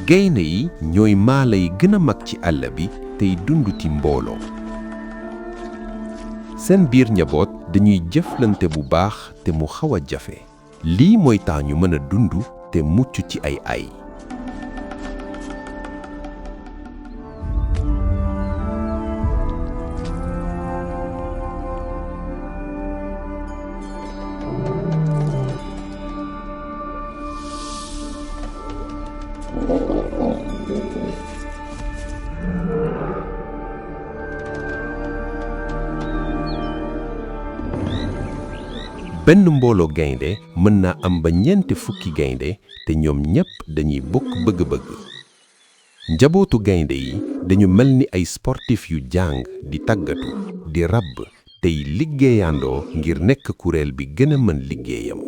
gaynde yi ñooy mala yi gën a mag ci àll bi tey dund ci mbooloo. seen biir njaboot dañuy jëflante bu baax te mu xaw a jafe. lii mooy tax ñu mën a dund te mucc ci ay. benn mbooloo gaynde mën naa am ba ñeenti fukki gaynde te ñoom ñépp dañuy bokk bëgg-bëgg. njabootu gaynde yi dañu mel ni ay sportif yu jàng di tàggatu di ràbb tey liggéeyandoo ngir nekk kuréel bi gën a mën liggéeyam.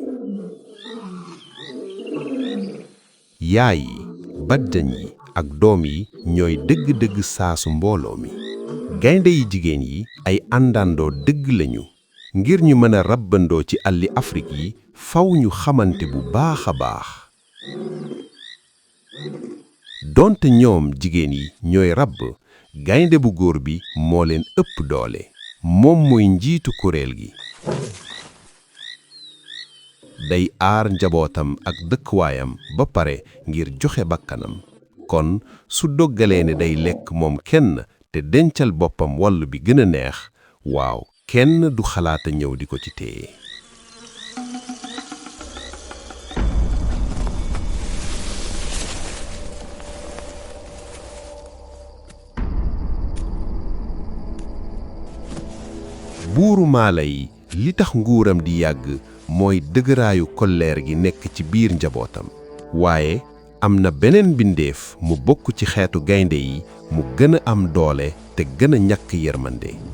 yaay yi bàjjan yi ak doom yi ñooy dëgg-dëgg saasu mbooloo mi. gaynde yi jigéen yi ay àndandoo dëgg lañu. ngir ñu mën a rabbandoo ci àlli Afrique yi faw ñu xamante bu baax a baax. donte ñoom jigéen yi ñooy rabb gaynde bu góor bi moo leen ëpp doole. moom mooy njiitu kuréel gi. day aar njabootam ak dëkkuwaayam ba pare ngir joxe bakkanam. kon su doggalee ne day lekk moom kenn te dencal boppam wàll bi gën a neex waaw. kenn du xalaata ñëw di ko ci téye. buuru maala yi li tax nguuram di yàgg mooy dëgëraayu kolleer gi nekk ci biir njabootam. waaye am na beneen mbindeef mu bokk ci xeetu gaynde yi mu gën a am doole te gën a ñàkk yërmande.